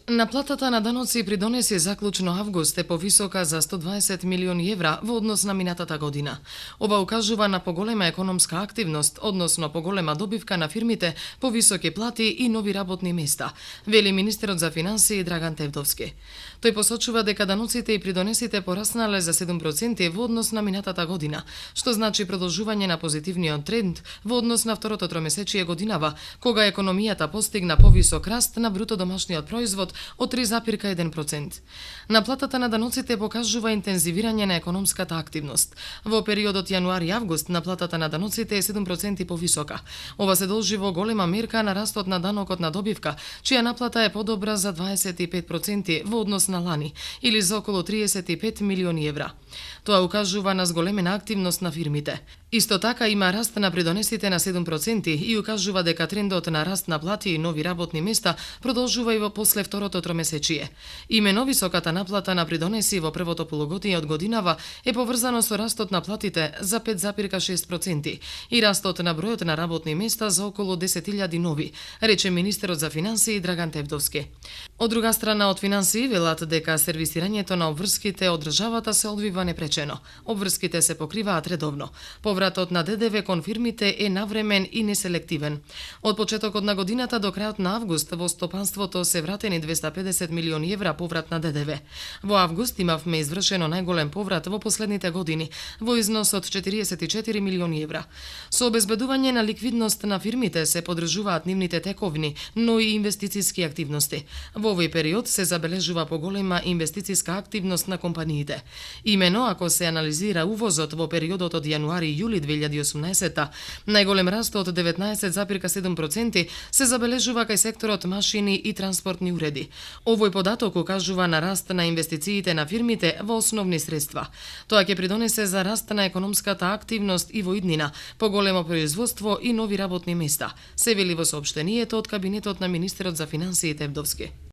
Наплатата на даноци придонесе заклучно август е повисока за 120 милиони евра во однос на минатата година. Ова укажува на поголема економска активност, односно поголема добивка на фирмите, повисоки плати и нови работни места, вели министерот за финансии Драган Тевдовски. Тој посочува дека даноците и придонесите пораснале за 7% во однос на минатата година, што значи продолжување на позитивниот тренд во однос на второто тромесечие годинава, кога економијата постигна повисок раст на бруто домашниот производ од 3,1%. Наплатата на даноците покажува интензивирање на економската активност. Во периодот јануари-август наплатата на даноците е 7% повисока. Ова се должи во голема мерка на растот на данокот на добивка, чија наплата е подобра за 25% во однос на лани, или за околу 35 милиони евра. Тоа укажува на зголемена активност на фирмите. Исто така има раст на придонесите на 7% и укажува дека трендот на раст на плати и нови работни места продолжува и во после второто тромесечие. Имено високата наплата на придонеси во првото полугодие од годинава е поврзано со растот на платите за 5,6% и растот на бројот на работни места за околу 10.000 нови, рече министерот за финансии Драган Тевдовски. Од друга страна, од финансии велат дека сервисирањето на обврските од државата се одвива непречено. Обврските се покриваат редовно. Повратот на ДДВ кон фирмите е навремен и неселективен. Од почетокот на годината до крајот на август во стопанството се вратени 250 милиони евра поврат на ДДВ. Во август имавме извршено најголем поврат во последните години, во износ од 44 милиони евра. Со обезбедување на ликвидност на фирмите се подржуваат нивните тековни, но и инвестициски активности. Во овој период се забележува поголема инвестициска активност на компаниите. Имено, ако се анализира увозот во периодот од јануари-јули 2018, најголем раст од 19,7% се забележува кај секторот машини и транспортни уреди. Овој податок укажува на раст на инвестициите на фирмите во основни средства. Тоа ќе придонесе за раст на економската активност и во иднина, поголемо производство и нови работни места, се вели во соопштението од кабинетот на министерот за финансии Тевдовски.